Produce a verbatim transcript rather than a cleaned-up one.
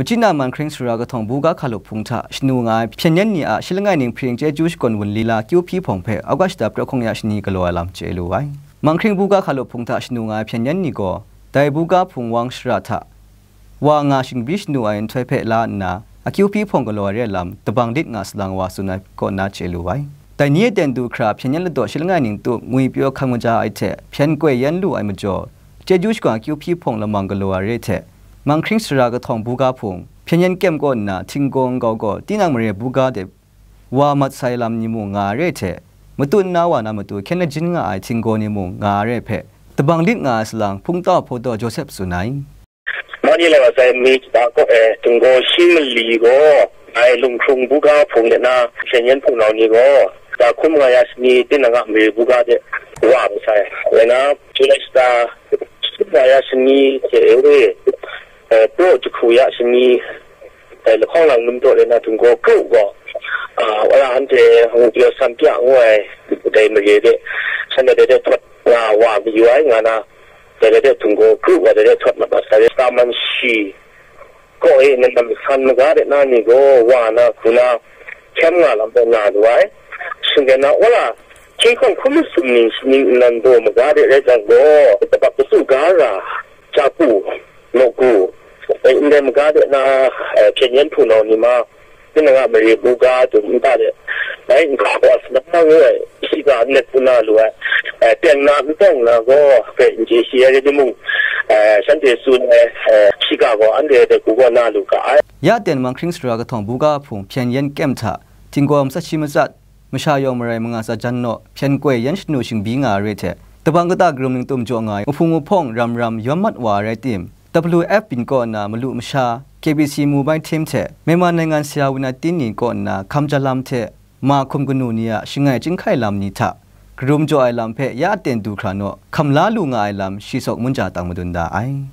Machyi na Manghkring sara kahtawng buga hkalup hpung hta shanu nga ai hpyen yen ni a shi langai ning hpring chyeju shakawn wunli la akyu hpyi hpawng hpe August shata pra hkawng ya shani galaw ai lam chye lu ai. Manghkring buga hkalup hpung hta shanu nga ai hpyen yen ni gaw, dai buga hpung wang shara hta wa nga shingbyi shanu ai nhtoi hpe la nna, akyu hpyi hpawng galaw ai re ai lam, tabang lit nga salang wa tsun ai kaw na chye lu ai. Dai ni a ten du hkra hpyen yen ladaw shi langai ning tup ngwi pyaw hkam kaja ai hte hpyen koi yen lu ai majaw, chyeju shakawn akyu hpyi hpawng lamang galaw ai re hte, Manghkring sara kahtawng buga hpung, hpyen yen kyem kaw nna, htinggaw nkau gaw, tinang mare buga de wa mat sai lam ni mung nga ai re hte, matut nna wa na matu hkyen lajin nga ai htinggaw ni mung nga ai re hpe, tabang lit nga ai salang, hpungtau hpawdaw Joseph tsun ai. Mani lai wa sai mi chita kaw e, htinggaw shi mali gaw, ai lunghkrung buga hpung de na, hpyen yen hpungnau ni gaw, chita hkum nga ya shani, tinang a mare buga de wa masai. Woi na, Julai chita hkum nga ya shani hte e, eh, pro jahku ya shani, eh, lahkawng lang num taw de na htinggaw kru gaw, ah, wala anhte ngu pyaw san pya ngu ai, dai mare de, shanhte de, de, thawt nga wa mayu ai nga na, dai de, de, htinggaw kru wa de, de, thawt mat mat sai, kaman shi, kaw e, nan lam san maga de na ni gaw, wa na, hku na, hkyem nga lam gaw nga lu ai. Shing de na, wala, hkying hkawng hkun masum ning, ning nnan daw maga de rai jang gaw, tabak katsu ga ra, chyaku, nawku, ndai maga de na, eh, hpyen yen hpunau ni ma, tinang a mare buga dum nta de, bai n hka wa sa na ngu ai, shiga n let na lu ai, eh, teng na n teng na gaw, hpe n chye shi ai rai timung, eh, shanhte tsun ai, eh, shiga gaw anhte dai hku gaw na lu ga ai. Ya ten Manghkring sara kahtawng buga hpung hpyen yen kyem hta, htinggaw matsat shi matsat, masha yawng marai manga tsa jan naw, hpyen koi yen shanu shingbyi nga ai re hte, tabang kata karum ning tum jaw nga ai, mahpung mahpawng ram ram yawm mat wa ai rai tim, W F P kaw nna malu masha, K B C mu bai htim hte, Myanmar naingan saya wun ai tin ni kaw nna hkam ja lam hte, ma hkum kanu ni a shangai chyinghkai lam ni hta, karum jaw ai lam hpe ya ten du hkra naw, hkam la lu nga ai lam shi sawk munja tang madun da ai.